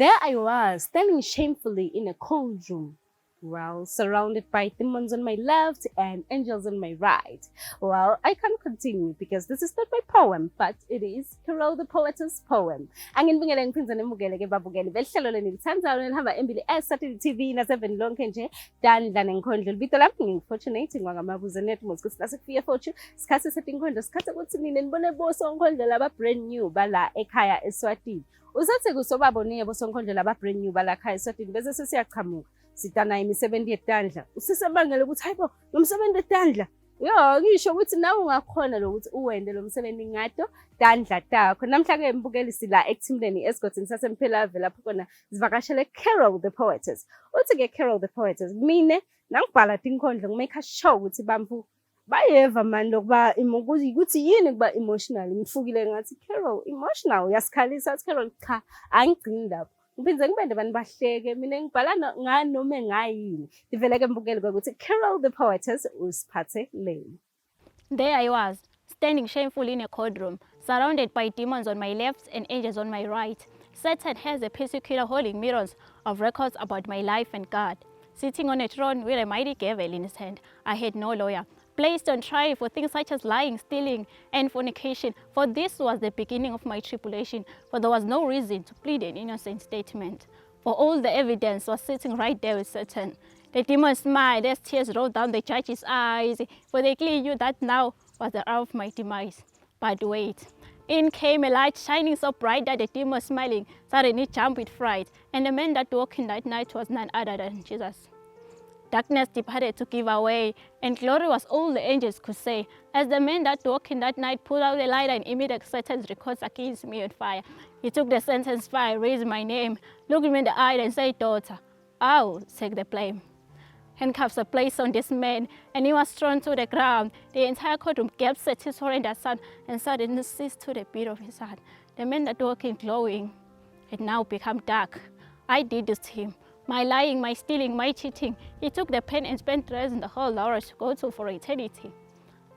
There I was, standing shamefully in a cold room, well, surrounded by demons on my left and angels on my right. Well, I can't continue because this is not my poem, but it is Carol the Poetess poem. Anginibingele ngiphindze nemukele ke babukeli behlelo lenilithandzayo nelihamba embili eSatini TV naseveni lonke nje tandla nenkhondlo. Libito lami ngingu-Fortunate ngwakamabuze net mos kutsi nasekufike Fortune sikhatsi setinkhondlo sikhatsi ukuthi nine nibone bosonkondlo laba brand new bala ekhaya eSwatini. Usathi kusobaboniye bosonkondlo laba brand new bala ekhaya eSwatini bese sesiyachamuka. Sitana imisebenzi yetandla. Usisebangela ukuthi hayibo lo msebenzi wetandla. Yo ngisho ukuthi nawe ungakhona lokuthi uwende lo msebenzi ngato tandla takho. Namhla-ke mbukeli sila ekuthimleni esigodini saseMphelave lapho khona sivakashele Carol the Poetess. Uthi-ke Carol the Poetess, mina nangibhala tinkhondlo ngi-make sure ukuthi bantfu bayeva mani lokuba ukuthi yini kuba emotional. Ngifukile ngathi Carol emotional uyasikhalisa. Athi Carol cha, angigcini lapho. Ngiphinde ngibende abantu bahleke mina ngibhala nganoma ngayini. Tivele-ke mbukeli kwekuthi Carol the Poetess usiphathe leni. There I was, standing shamefully in a courtroom, surrounded by demons on my left and angels on my right. Satan has a persecutor holding mirrors of records about my life and God. Sitting on a throne with a mighty gavel in his hand, I had no lawyer. Placed on trial for things such as lying, stealing, and fornication, for this was the beginning of my tribulation, for there was no reason to plead an innocent statement. For all the evidence was sitting right there with Satan. The demon smiled as tears rolled down the judge's eyes, for they clearly knew that now was the hour of my demise. But wait, in came a light shining so bright that the demon smiling suddenly jumped with fright, and the man that walked in that night was none other than Jesus. Darkness departed to give away, and glory was all the angels could say, as the man that walked in that night pulled out the light and immediate sentence records against me on fire. He took the sentence fire, raised my name, looked me in the eye and said, "Daughter, I'll take the blame." Handcuffs were placed on this man, and he was thrown to the ground. The entire courtroom gasped at his horrendous sound and suddenly ceased to the beat of his heart. The man that walked in glowing had now become dark. I did this to him. My lying, my stealing, my cheating. He took the pen and spent years in the hall hours to go to for eternity.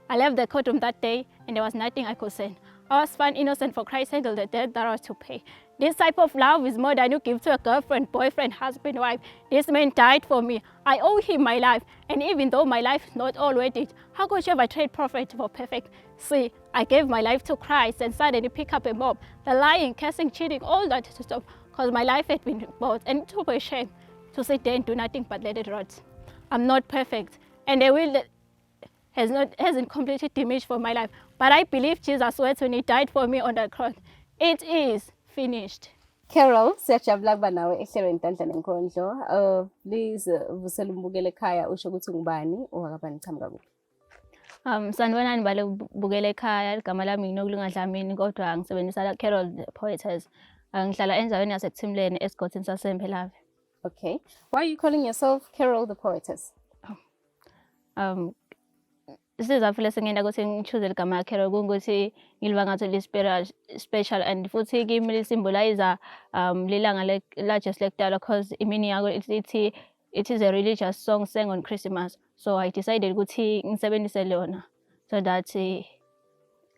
I left the courtroom that day and there was nothing I could say. I was found innocent, for Christ handled the debt that I was to pay. This type of love is more than you give to a girlfriend, boyfriend, husband, wife. This man died for me. I owe him my life. And even though my life is not all worth it, how could you ever trade prophet for perfect? See, I gave my life to Christ and suddenly pick up a mob. The lying, cursing, cheating, all that to stop because my life had been bought, and it took a shame to sit there and do nothing but let it rot. I'm not perfect, and the will has not hasn't completely diminished for my life. But I believe Jesus' words when he died for me on the cross. It is finished. Carol, siyajabula kuba nawe ehlelweni Tandla Nenkhondlo. Please vusela umbukele ekhaya usho ukuthi ungubani, owakabani, chamuka kuphi. Sanibonani bale bukele ekhaya, igama lami nginokulunga Dlamini kodwa ngisebenzisa la Carol the Poetess. Ngihlala endaweni yaseKuthimleni esigodini saseMphelave. Okay. Why are you calling yourself Carol the Poetess? Isizathu lesingenta ukuthi ngi-choose ligama Carol kungukuthi ngiliva ngathi li special and futhi kimi li-symbolize lilanga la Jesu lekudalwa, cause imini yako ithi it is a religious song sang on Christmas. So I decided ukuthi ngisebenzise lona so that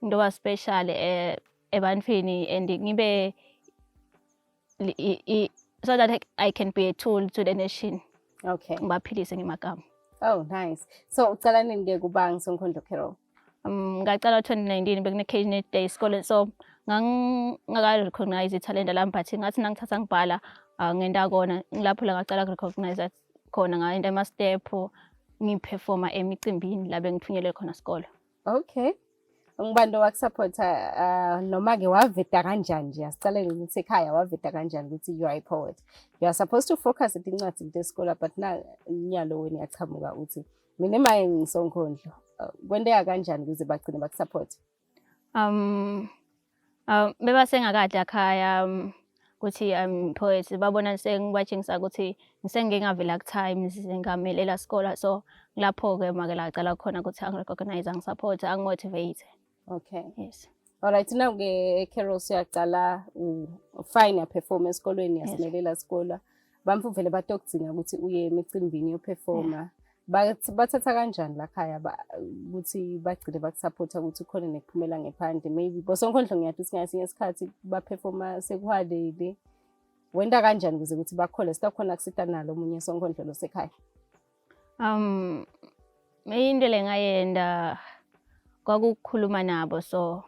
ngizoba special ebantwini and ngibe so that I can be a tool to the nation. Ngibaphilise ngemagama. Oh, nice. So ucala nini ke kuba ngisonkhondlo, Carol? Ngacala 2019, bekune Day esikoleni, so ngangaka-recognize ithalente lami, but ngathi nangithatha ngibhala ngenta kona ngilapho la ngacala ku-recognize khona, ngayenta ama-step, ngi-performa emicimbini la bengithunyelwe khona sikolo. Okay. Ngubani lo wakusupporta noma ke waveta kanjani nje? Asicalele ukuthi ekhaya waveta kanjani ukuthi you are a poet. You are supposed to focus etincwadzini tesikolo, but na nyalo wena uyachamuka uthi mina maye ngisonkhondlo. Kwenteka kanjani ukuze bagcine bakusupport? Bebasengakadli ekhaya ukuthi I'm poet, babona sengibatshengisa ukuthi ngisengike ngavela ku-Times, ngamelela sikolo, so lapho-ke make la cala khona ukuthi angi-recognize, angi-support, angi-motivate. Yes. Alright, now ke Carol siyacala fine, perform esikolweni, yasimelela sikolo. Bamfu vele batokudzinga ukuthi uye emicimbini yoperforma. Bathatha kanjani lakhaya ukuthi bagcine bakusupporta ukuthi ukhone nekuphumela ngephandle? Maybe bosonkondlo ngiyathi ukuthi ngesinye isikhathi baperforma sekuhwalele. Wenta kanjani ukuze ukuthi bakhole sitakhona kusita nalo omunye sonkondlo losekhaya? Into lengayenda kwakukhuluma nabo, so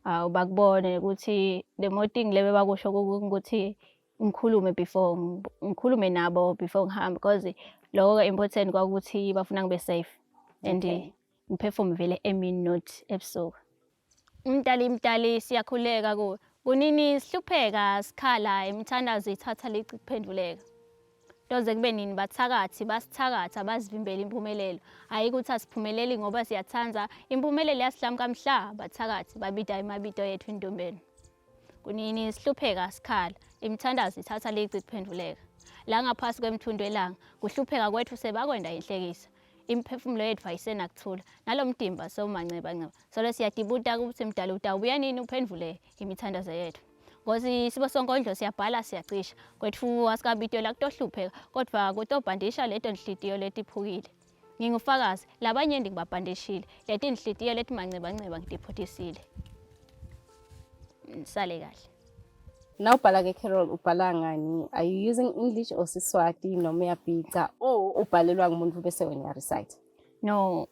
awu bakubone ukuthi the more thing lebe bakusho ukuthi ngikhulume before ngikhulume nabo before ngihambe, because lokho important kwakuthi bafuna ngibe safe and ngiperform vele emini, not ebusuku. Umntali, mntali, siyakhuleka kuwe. Kunini sihlupheka sikhala, imithandazo ithatha lici kuphenduleka. Toze kube nini bathakathi basithakatha bazivimbela impumelelo? Hhayi ukuthi asiphumeleli ngoba siyathanda, impumelelo yasihlamuka mhla bathakathi babida imabito yethu entombeni. Kunini sihlupheka sikhala, imithandazo ithatha lici kuphenduleka. La ngaphasi kwemthundu elanga, kuhlupheka kwethu sebakwenda inhlekisa. Imiphefumulo yethu ayisenakuthula, nalo mdimba sewumancebanceba. Solo siyadibuta ukuthi mdala utawubuya nini uphendvule imithandazo yethu. Ngosi sibosonkondlo siyabhala siyacisha. Kwetfu asikabitelwa kutohlupheka, kodvwa kutobhandisha leto nhlitiyo letiphukile. Ngingufakazi, labanyenti ngibabhandishile, leti nhlitiyo letimancebanceba ngitiphotisile. Nisale kahle. Nawubhala-ke Carol, ubhala ngani? Are you using English or Siswati noma uyabhica or ubhalelwa ngumuntu bese wena uyarecite? No,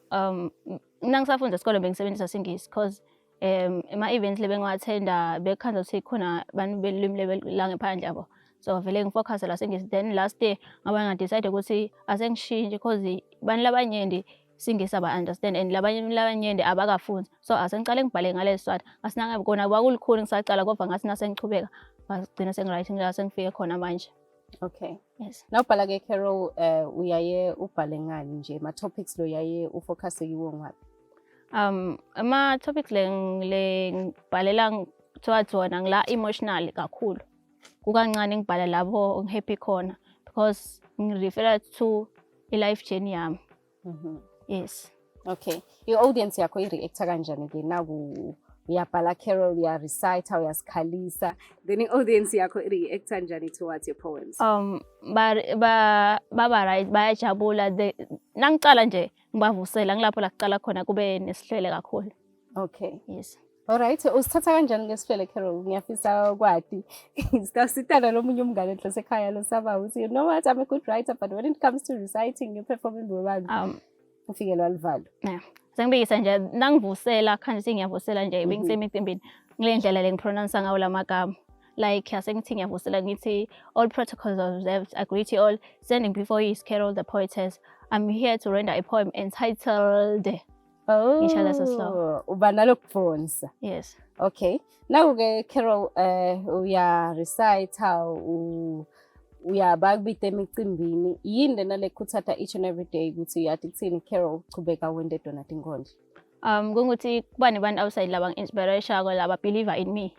mina ngisafunda esikole bengisebenzisa isiNgisi, cause ema-events lebengiwathenda bekukhanza ukuthi khona abantu belimi la ngephandle yabo. So vele ngifocus la siNgisi. Then last year ngaba ngadecide ukuthi asengishintshe, cause bantu labanyenti siNgisi aba-understand and labanye labanyenti abakafundi. So asengicale ngibhale ngalesi Swati. Ngasinangabe kona kwakulukhuni ngisacala, kodwa ngathi nasengichubeka ngagcina sengi-right ngila sengifike khona manje. Okay. Yes. Nawubhala-ke Carol, uyaye ubhale ngani nje? Ma-topics lo yaye ufocus kiwo ngaphi? Ama-topics le ngibhalela towards wona ngila emotional kakhulu. Kukancane ngibhala lapho ngihappy khona, because ngirefera to i-life journey yami. Yes. Okay. I-audience yakho i-reacta kanjani-ke naku uyabhala Carol, uyarecite, uyasikhalisa, then i-audience yakho i-reacta njani towards your poems? Ba ba baba right, bayajabula. The nangicala nje ngibavusela ngilapho la kucala khona kube nesihlwele kakhulu. Okay. Yes. Alright, usithatha kanjani ngesihlwele Carol? Ngiyafisa ukwati. Sitana lomunye umngane enhle ekhaya losaba ukuthi, you know what, I'm a good writer, but when it comes to reciting you performing bobani, ufikelwa livalo. Yeah. Sengibikisa nje nangivusela khanje sengiyavusela nje bengisemicimbini ngile ndlela le ngipronounce ngawo lamagama. Like asengithi ngiyavusela ngithi, "All protocols observed. I greet you all. Standing before you is Carol the poetess. I'm here to render a poem entitled." Oh, Ngisho leso sihloko. Uba nalokuphonsa. Yes. Okay. Naku-ke Carol, uya recite, uyabakubita emicimbini. Yini lena lekukhutsata each and every day ukuthi uyati kuthini Carol, chubeka wente tona tinkondlo? Kungukuthi kuba nebantu outside laba ngi-inspire-shako, laba believer in me.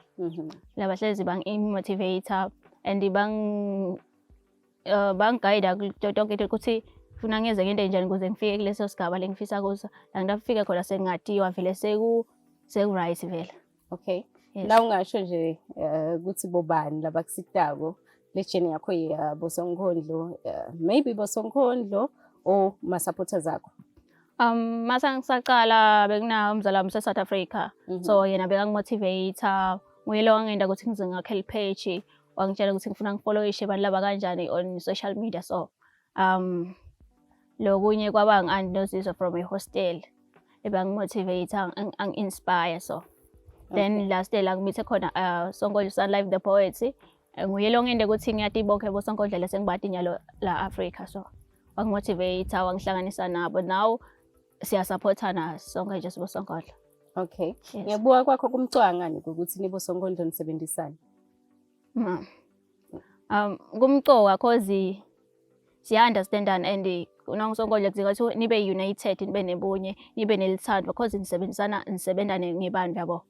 Laba hlezi bangi-motivate and bang bangiguide kuto tonke into ukuthi funa ngenze ngento enjani ukuze ngifike kuleso sigaba lengifisa kuso. La ngitafika khona sengingatiwa vele seku seku-right vele. Okay. Yes. Na ungasho nje ukuthi bobani labakusitako le journey yakho ya bosonkhondlo, maybe bosonkhondlo or ma supporters akho? Mase ngisaqala bekunawo umzala wami South Africa. So yena bekangimotivate, nguye lo wangenda ukuthi ngize ngakhe page, wangitshela ukuthi ngifuna ngifollowishe abantu laba kanjani on social media. So lokunye kwaba ngi-aunt Nozizwe from a hostel ebangimotivate, angi-inspire. So then last day la ngimithe khona Sonkondlo Sun Life the Poet, nguye lo ngende ukuthi ngiyati bonke bosonkondlo lesengibati nyalo la Africa. So wangimotivate, wangihlanganisa nabo, now siyasupportana sonke nje sibosonkondlo. Okay. Yes. Ngiyabuka kwakho kumcwangani ukuthi nibosonkondlo nisebenzisane? Ma. Kumcoka cause siya-understandana and nangisonkondlo kudinga ukuthi nibe united, nibe nebunye, nibe nelithando, cause nisebenzisana, nisebenza ngebantu yabo.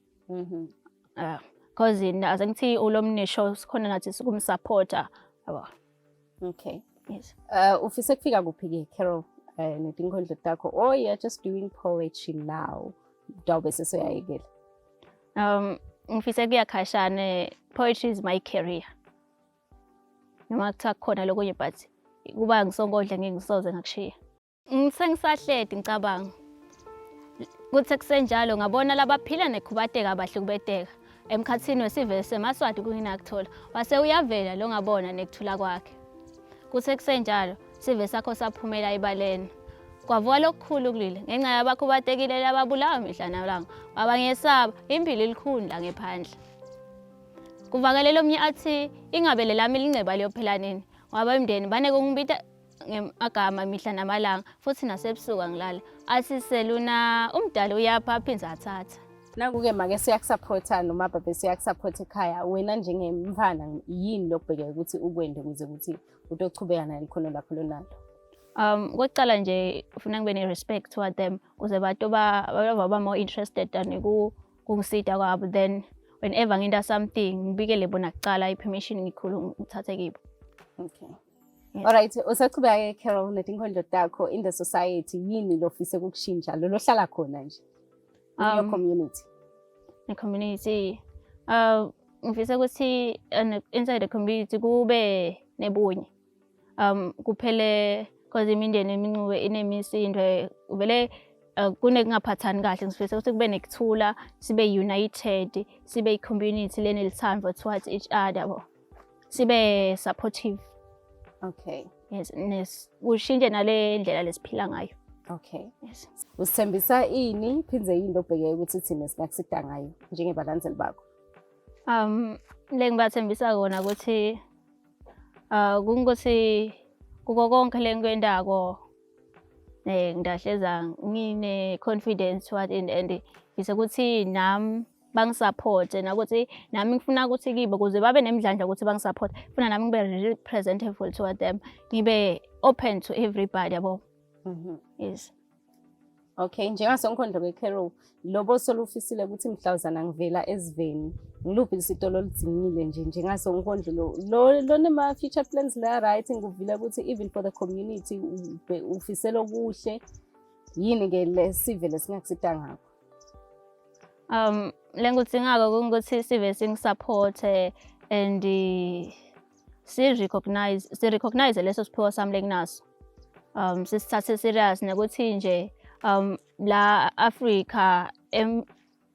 Cause ase ngithi ulomnisho sikhona nathi sikumsupporta yabo. Okay. Yes. Ufise kufika kuphi-ke Carol, netinkondlo takho, or you're just doing poetry now? Utawube sesuyayekela? Ngifise kuya khashane. Poetry is my career. Noma kuthiwa kukhona lokunye, but kuba ngisonkondlo ngeke ngisoze ngakushiya. Ngisengisahledi ngicabanga. Kuthe kusenjalo ngabona labaphila nekhubateka abahlukubeteka. Emkhatsini wesive semaSwati kunginakuthola, wase uyavela longabona nekuthula kwakhe. Kuthe kusenjalo, sive sakho saphumela ebaleni. Kwavuka lokukhulu kulile ngenxa yabakhubatekile lababulawa mihla nalanga. Baba ngiyesaba, impilo ilikhuni la ngephandle. Kuvakele lomnye athi ingabe lelami linceba liyophela nini ngoba imndeni bane kungibita ngemagama mihla namalanga futhi nasebusuku angilala. Athi seluna umdali uyapha aphinde athatha. Naku-ke make siyakusaphotha noma baba siyakusaphotha ekhaya wena njengemfana yini lokubhekeka ukuthi ukwende ukuze ukuthi utochubeka nayo likhono lakho lonalo? Kokuqala nje ufuna ngibe ne-respect toward them ukuze bantu baba more interested than kungisida kwabo then whenever nginta something ngibikele bona kuqala i-permission ngikhulu ngithathe kibo. Okay. Yes. Alright, usachubeka-ke Carol netinkondlo takho in the society yini lofise ukukushintsha lo lohlala khona nje in your community? The community ngifisa ukuthi inside the community kube nebunye. Kuphele cause imindeni emincube inemisindo vele kunekungaphathani kahle. Ngifisa ukuthi kube nekuthula, sibe united, sibe i-community lenelithando towards each other yabo. Sibe supportive. Okay. Yes, nes kushintshe nale ndlela lesiphila ngayo. Okay. Yes. Usithembisa ini phindze yini lobheke ukuthi thina singakusida ngayo njengebalandzeli bakho? Le ngibathembisa kona ukuthi kungukuthi kuko konke lengikwendako ngidahleza ngine confidence toward in and ngifisa ukuthi nami bangisupporte nakuthi nami ngifuna ukuthi kibo ukuze babe nemidlandla ukuthi bangisupporte, ngifuna nami ngibe representable toward them, ngibe open to everybody yabo. Yes. Okay, njengasonkondlo ke Carol, lobo solufisile ukuthi mhlawuzana ngivela eziveni, ngiluphi isitolo oludzingile nje njengasonkondlo lo lo lonema future plans la right ngikuvile ukuthi even for the community ufisela okuhle yini ke lesive lesingakusida ngakho? Lengikudzingako kungukuthi sive singisupporte and si recognize si recognize leso siphiwo sami lenginaso. Sisithathe serious nokuthi nje la Africa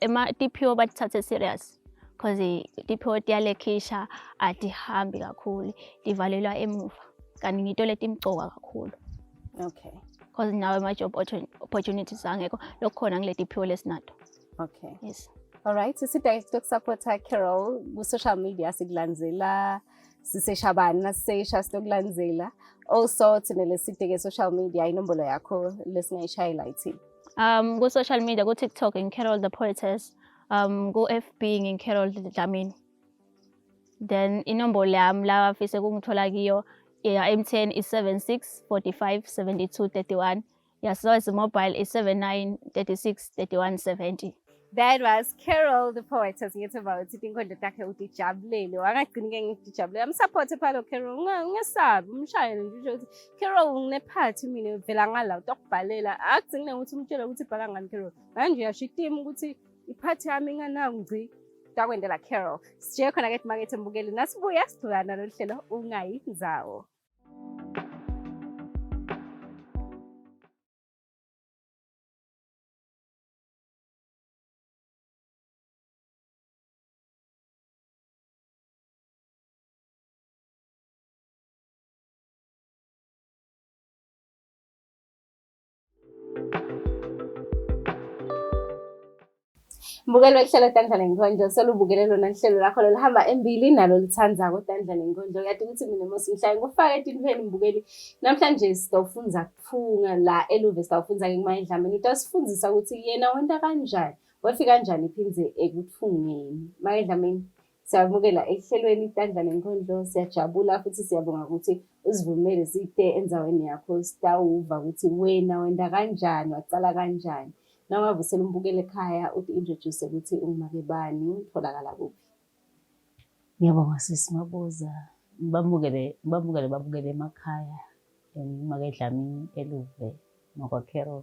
ema tiphiwo batithathe serious because tiphiwo tiyalekhisha atihambi kakhulu tivalelwa emuva kanti ngito letimcoka kakhulu. Okay. Because nawe ama job opportunities angekho lokukhona ngile tiphiwo lesinato. Okay. Yes. All right, sisida sitokusupporta Carol ku social media sikulandzela sisesha bani nasisesha sitokulandzela. Also thina leside ke social media inombolo yakho lesingayishayela ithini? Ku social media ku TikTok ngi Carol the Poetess, ku FB ngi Carol Dlamini. Then inombolo yami la afise ukungithola kiyo ya MTN is 76 45 72 31. Ya Swazi Mobile is 79 36 31 70. That was Carol the Poetess. Ngiyethemba ukuthi tinkondlo takhe utijabulele. Wangagcini ke ngitijabulele. Amsupporte phalo Carol. Ungesabi umshayele nje usho ukuthi Carol nginephathi mina vela ngala utokubhalela. Akugcini ukuthi umtshele ukuthi ibhala ngani Carol. Manje uyasho iteam ukuthi iphathi yami inganawo ngci. Takwendela Carol. Sije khona ke emakethe mbukeli nasibuya sichubeka nalo hlelo ungayi ndzawo. Mbukelo wehlelo Tandla Nenkondlo selubukele lona lihlelo lakho loluhamba embili nalo lithandzako Tandla Nenkondlo. Uyati ukuthi mina mos ngihlale ngikufake etintfweni mbukeli. Namhlanje sitawufundza kuthunga la eluve sitawufundza-ke kuMaye Dlamini. Utasifundzisa ukuthi yena wenta kanjani, wefika kanjani phindze ekuthungeni. Maye Dlamini, siyamukela ehlelweni Tandla Nenkondlo, siyajabula futhi siyabonga ukuthi usivumele site endzaweni yakho sitawuva ukuthi wena wenta kanjani, wacala kanjani. Nawungavusela umbukeli ekhaya uti-introduce ukuthi ungumake bani, utholakala kuphi. Ngiyabonga sisi Mabuza. Ngibamukele, ngibamukele babukele emakhaya. Ngumake Dlamini eLuve ngakwa Carol.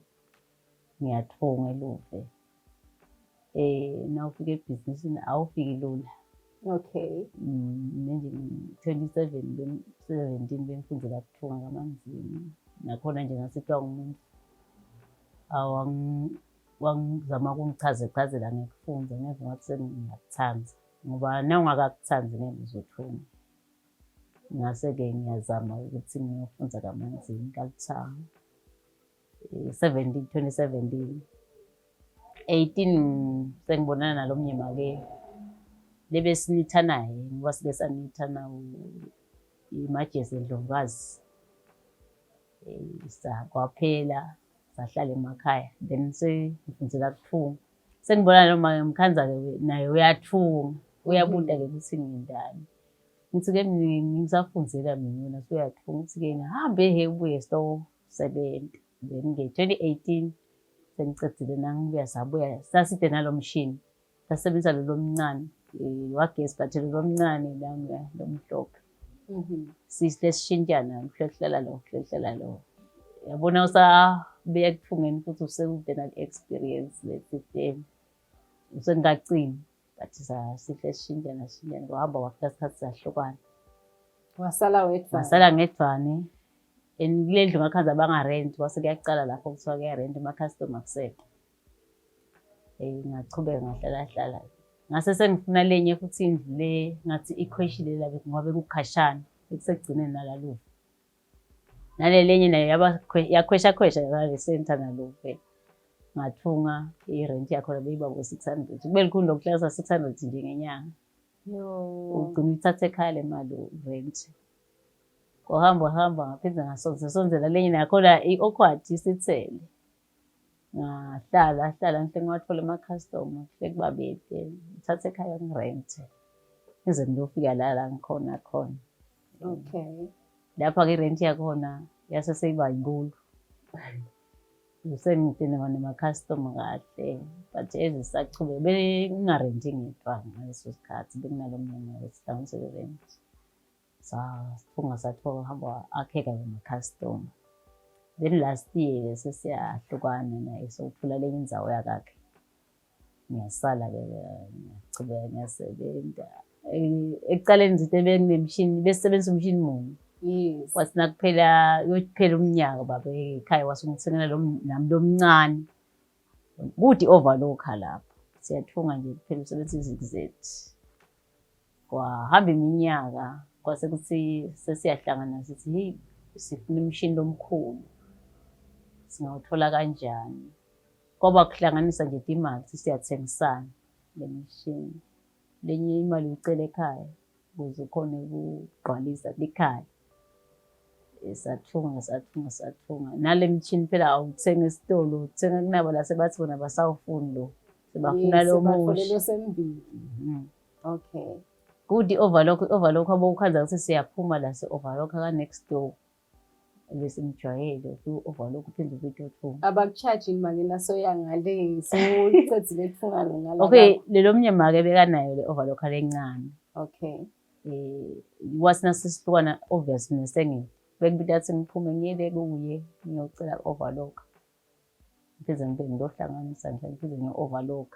Ngiyathunga eLuve. Nawufika ebhizinisini awufiki lula. Okay. Mina nje 27 17 bengifundela kuthunga kaManzini. Nakhona nje ngasitwa ngumuntu wangizama ukungichaza chazela ngikufunza ngeva ngathi sengiyakuthanda. Ngoba nawungakakuthandi ngeke uze uthunge. Ngase-ke ngiyazama ukuthi ngiyofunda kaManzini kaLuthando. 17 2017 18 sengibonana nalo mnye make lebesinitha naye ngoba sike sanithana imajezi endlovukazi kwaphela sahlala emakhaya then sengifundela kuthunga sengibona noma ngimkhanza-ke naye uyathunga uyabuta-ke ukuthi ngindani ngithi-ke ngisafundzela mina wena suyathunga uthi-ke ngihambe he ubuye sitosebenza then nge-2018 sengicedile nangibuya sabuya saside nalo mshini sasebenzisa lolo mncane wagesi but lolo mncane langa lomhlophe sihle sishintshana kuhle kuhlala lo kuhle kuhlala lo yabona usabuya ekuthungeni futhi usekude nale-experience le-system usengikacini but sihle sishintshana sishintshana kwahamba kwafika isikhathi sahlukana wasala wedwa ngasala ngedwane and kule ndlu ngakhanza bangarenti kwase kuyaqala lapho kuthiwa kuyarenta ama-customer akusekho Ngachubeka ngahlala hlala. Ngase sengifuna lenye futhi indlu le ngathi ikhweshile la ngoba bekukhashana ekusekugcineni nalaluva. Nale lenye nayo yaba yakhwesha khwesha ngale center naluve. Ngathunga irent yakhona beyiba ngo-600. Kube lukhuni lokuhlala 600 nje ngenyanga. Ugcina uyithatha ekhaya le mali rent. Kwahamba hamba ngaphinde ngasonzela lenye nakhona i-awkward isithele. Ngahlala hlala ngihle ngiwathole ama-customer kuhle kubabede ngithathe ekhaya ngirente ngize ngiyofika la la ngikhona khona. Okay. Lapha-ke irenti yakhona yase seyiba yinkulu. Sengide nama-customer kahle but ezisachubeka bengingarenti ngedwa ngaleso sikhathi benginalo mnyango wesihlanganisele rent. Safunga sathola hamba akheka ngama-customer. Then last year sesiyahlukana naye sowuthola lenye indzawo yakakhe. Ngiyasala-ke ngiyachubeka ngiyasebenza. Ekucaleni nje benginemishini besisebenzisa umshini munye. Yes. Kwathi nakuphela kuyophela umnyaka baba ekhaya wase ungithengela lo nami lomncane. Kude i-overlooker lapho. Siyathunga nje kuphela usebenzisa izigzet. Kwahamba iminyaka kwase kuthi sesiyahlangana sithi heyi sifuna imishini lomkhulu singawuthola kanjani. Kwaba kuhlanganisa nje imali ukuthi siyathengisana le mishini. Lenye imali uyicela ekhaya ukuze ukhone ukugqwalisa likhaya. Sathunga sathunga sathunga nale mishini phela awuthengi esitolo uthenga kunabo la sebathi bona basawufuni lo sebafuna lo musha. Sembili. Okay. Kude i-overlock, i-overlock abokukhanza ukuthi siyaphuma la si-overlock ka-next door. Besimjwayele u-overlock uphinde ubuyite uthunga. Abaku-charge imali nasoya ngale sewucedzile kuthunga ngala. Okay, lelo mnye make bekanayo le overlock lencane. Okay. Wathi nasesihlukana obvious mina sengile. Bekubita athi ngiphume ngiyele kuye ngiyocela overlock. Ngiphinde ngibe ngiyohlanganisa nje ngiphinde ngiyo-overlock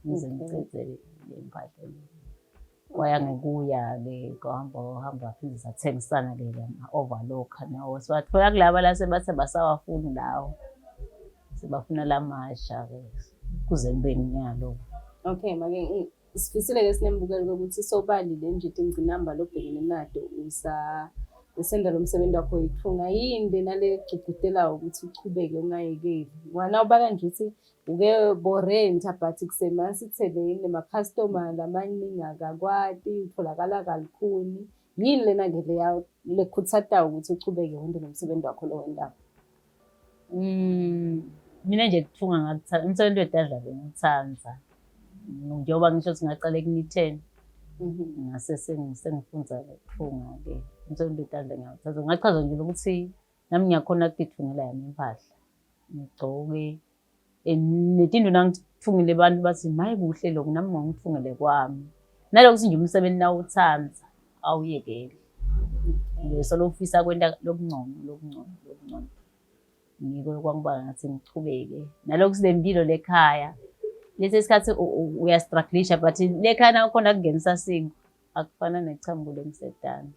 ngize ngicede le mpahla le. Kwaya ngokuya-ke kwahamba kwahamba phinde sathengisana-ke lama-overlocker nawo siwathola kulaba la sebathi abasawafuni lawo sebafuna lamasha-ke kuze kube nyalo. Okay, make Sifisile-ke sinembukelo ukuthi sobalile nje tingcinamba lobhekene nato usa usenda lo msebenzi wakho yithunga yini lena legcugcutelayo ukuthi uchubeke ungayekeli ngwana ubala nje ukuthi uke borenta but kusemasitheleni nemakhastoma lamaningi akakwati utholakala kalukhuni yini lena-ke leya lekhuthatayo ukuthi uchubeke wende lo msebenzi wakho lo wendaba Mina nje kuthunga ngakuthanda, umsebenzi wedadla bengiwuthanda. Njengoba ngisho ukuthi ngaqala ekunitheni, ngase sengifunza ukuthunga-ke. Umsebenzi wedadla ngiyawuthanda. Ngachaza nje ukuthi nami ngiyakhona ukutithungela yami impahla, ngigcoke. Netinto nangithungile abantu bathi maye kuhle lokhu nami ngangithungele kwami. Nalokuthi nje umsebenzi nawuthanda awuyekeli. Nje solo ufisa kwenta lokungcono lokungcono lokungcono. Ngiko kwangiba ngathi ngichubeke. Nalokhu silempilo lekhaya. Lesi sikhathi uyastrugglisha but lekhaya nakhona kungenisa sinkwa akufana nechambule ngisedana.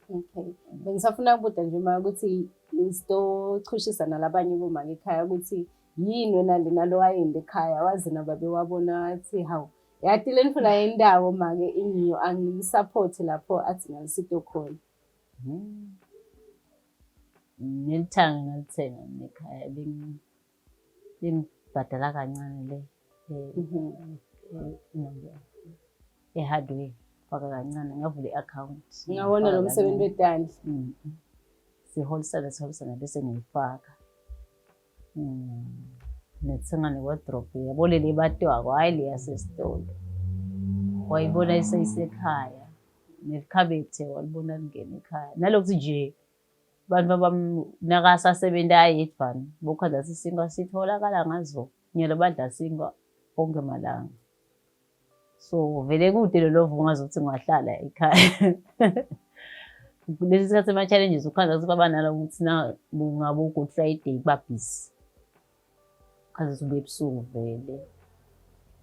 Okay. Bengisafuna ukubuza nje uma ukuthi sitochushisa nalabanye bomake ekhaya ukuthi yini wena lena lo wayenda ekhaya waze nababe wabona wathi hawu Yati le ntfo layentako make ingiyo angimsaphothi lapho athi ngalisito khona. Nelithanga ngalithenga mina ekhaya bengibhadala kancane le e-hardware faka kancane ngavula i-account. Ngawona lo msebenzi wetandla. Siholisana siholisana bese ngiyifaka. Ngathenga ne-wardrobe yabo leli ebatwako, hhayi le yasesitolo. Wayibona iseyisekhaya, nelikhabethe walibona lingena ekhaya. Nalokuthi nje abantu nakasasebenta ayedvwana bokhandza sinkwa sitholakala ngazo, nyalo badla sinkwa onkhe malanga. So vele kude lolo vuko ngazuthi ungahlala ekhaya. Kulesi sikhathi ama-challenges ukhandza ukuthi baba nalo ukuthi ngabo-Good Friday kuba busy. Ukhandza ukuthi ubuya ebusuku vele.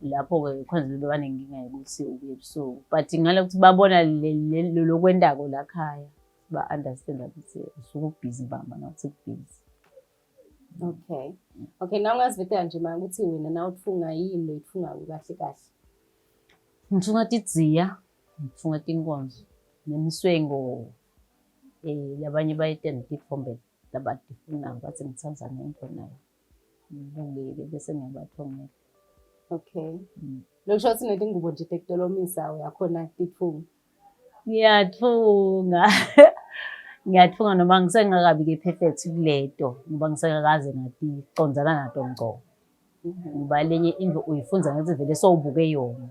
Lapho-ke ukhandza ukuthi banenkinga yokuthi ubuya ebusuku. But ngalokuthi babona lolu okwentako la khaya, ba-understand-a ukuthi usuke ubhizi mbamba nawuthi kubhizi. Okay. Okay, na ungazivetela nje manje ukuthi wena na utfunga yini loyitfungako kahle kahle. Ngitfunga tidziya, ngitfunga tinkonzo nemiswengo. Eh labanye bayeta netitfombe labatifunako bathi ngitsandza nento nayo. Ngibukeke bese ngiyabathungela. Okay. Lokusho ukuthi netingubo nje tekutolomisa uyakhona titfunga. Ngiyathunga. Ngiyathunga noma ngisengakabi-ke perfect kuleto ngoba ngisengakaze ngaticondzana nato ngco. Ngoba lenye into uyifunza ngathi vele sowubuke yona.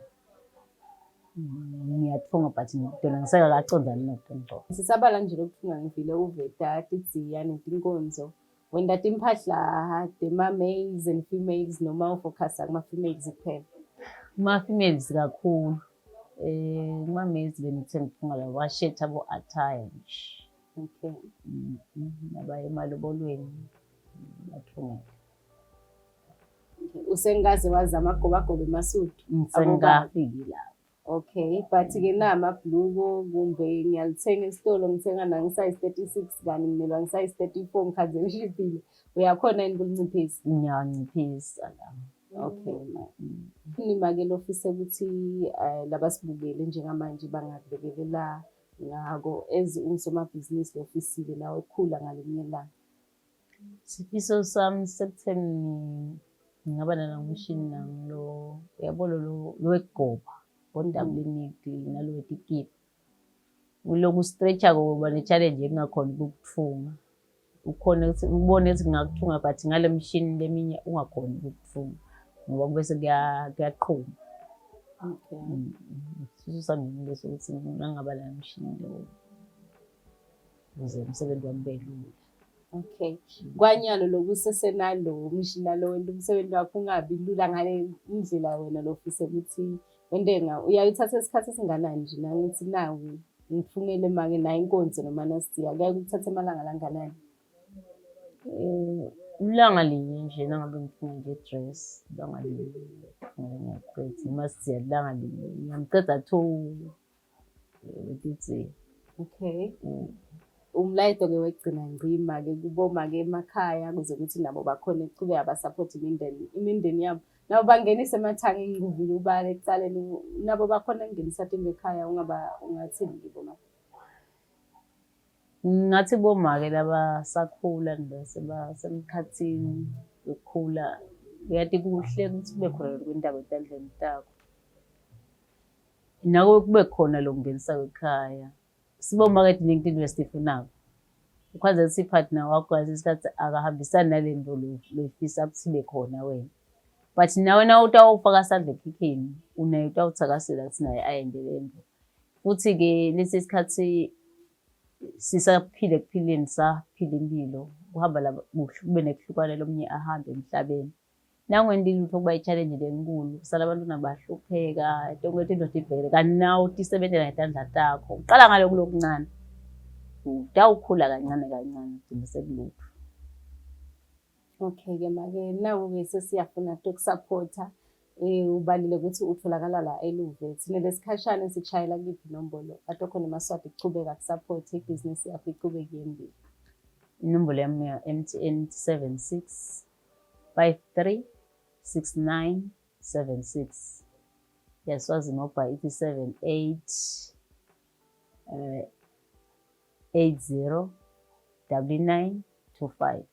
Ngiyathunga but tona ngisengakacondzani nato ngco. Sisabala nje lokuthunga ngivile uveta tidziya netinkonzo. Wenta timphahla tema-males and females noma ufocusa kuma-females kuphela? Kuma-females kakhulu. Eh, kuma-males bengithe ngithunga la washetha abo-attire nje. Okay. Nabaye emalobolweni bathungele. Okay. Usengaze wazama agobagoba emasudu? Ngisengafiki lapho. Okay, but-ke namabhuluko kumbe ngiyalithenga esitolo ngithenga nangi-size 36 kani nginelwa ngi-size 34 ngikhanze ngishibhile. Uyakhona yini kulinciphisa? Ngiyanciphisa la. Okay, ma. Yini make lofise ukuthi labasibukele njengamanje bangakulekelela ngako as ungusomabhizinisi lofisile nawe ukukhula ngalinye ilanga? Sifiso sami sekutheni ngingaba nalomshini nangilo uyabo lo wekugoba ondabuliniki nalo wetikipha. Uloku stretch-a uba ne-challenge engingakhoni ukukuthunga. Ukhone ukuthi ubone ukuthi ngingakuthunga but ngale mshini leminye ungakhoni ukukuthunga ngoba kube sekuyaqhuma. Okay. Isifiso sami leso ukuthi ngingaba nalo mshini lowo ukuze umsebenzi wami ube lula. Okay. Kwanyalo loku sesenalo umshini lo wenta umsebenzi wakho ungabi lula ngale ndlela wena lofise ukuthi wente ngawo. Uyayithatha isikhathi esinganani nje nangithi nawu ngithungele make nayo inkonzo noma nasiya kuyaye kuthathe amalanga langanani? Ilanga linye nje nangabe ngifuna nje dress ilanga linye ngiyaqeda noma siya ilanga linye ngiyamqeda two wetitsi. Okay. Umlayeto-ke wekugcina ngcima-ke kuboma-ke emakhaya kuze ukuthi nabo bakhone ukuchubeka basaphothe imindeni imindeni yabo. Nabo bangenise emathangini ngikuvile ubala ekucaleni nabo bakhona ukungenisa tinto ekhaya ungaba ungathini kibo ma? Ngathi bomake labasakhula basemkhathini yokukhula uyati kuhle ukuthi kube khona lokwentako etandleni takho. Nawe kube khona lokungenisako ekhaya. Sibomake tiningi tintfo lesitifunako. Ukhandze kutsi i-partner wakho ngalesi sikhathi akahambisani nale nto loyifisa kutsi ibe khona wena. But nawe nawutawufaka sandla ekhikhini unaye utawutsakasela kutsi naye ayente le nto. Futhi-ke lesi sikhathi sisaphila ekuphileni saphila impilo kuhamba la kube nekuhlukana lomunye ahambe emhlabeni. Nangwenti lutho kuba i-challenge lenkulu kusala abantwana bahlupheka tonke tintfo tibhekele kanti nawe utisebentela ngetandla takho uqala ngaloku lokuncane utawukhula kancane kancane ugcine sekulutho. Okay-ke make naku-ke sesiyafuna tokusaphotha ubalile ukuthi utholakala la eLuve. Thina lesikhashana sikushayela kuyiphi inombolo atokhona emaSwati kuchubeka kusaphothe ibhizinisi yakho ichubeke iye embili. Inombolo yami ya-M_T_N 76 53 69 76. yaSwazi Mobile ithi 78 80 99 25.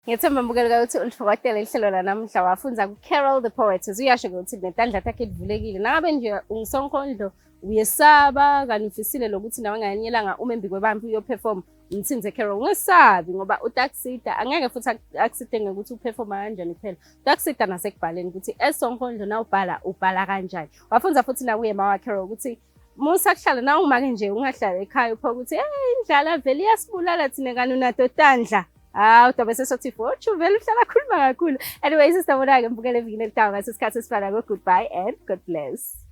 Ngethemba mbukeli ukuthi ulithokothele ihlelo lanamuhla wafunza ku-Carol the Poetess. Uyasho-ke ukuthi netandla takhe livulekile. Nangabe nje ungusonkondlo uyesaba kanti ufisile lokuthi nawe ngelinye ilanga ume embi kwebantfu uyoperform mthinze Carol ungesabi ngoba utakusida angeke futhi akuside ngokuthi uperforma kanjani kuphela utakusida nasekubhaleni ukuthi esonkondlo nawubhala ubhala kanjani wafunza futhi nakuye mawa Carol ukuthi musa kuhlala na umake nje ungahlala ekhaya upho ukuthi hey indlala vele iyasibulala thina kanti unato tandla Hawu udobe sesothi fortune vele uhlala khuluma kakhulu. Anyway, sisabona-ke mbukele evikini elitayo ngaso isikhathi esifanako. Goodbye and God bless.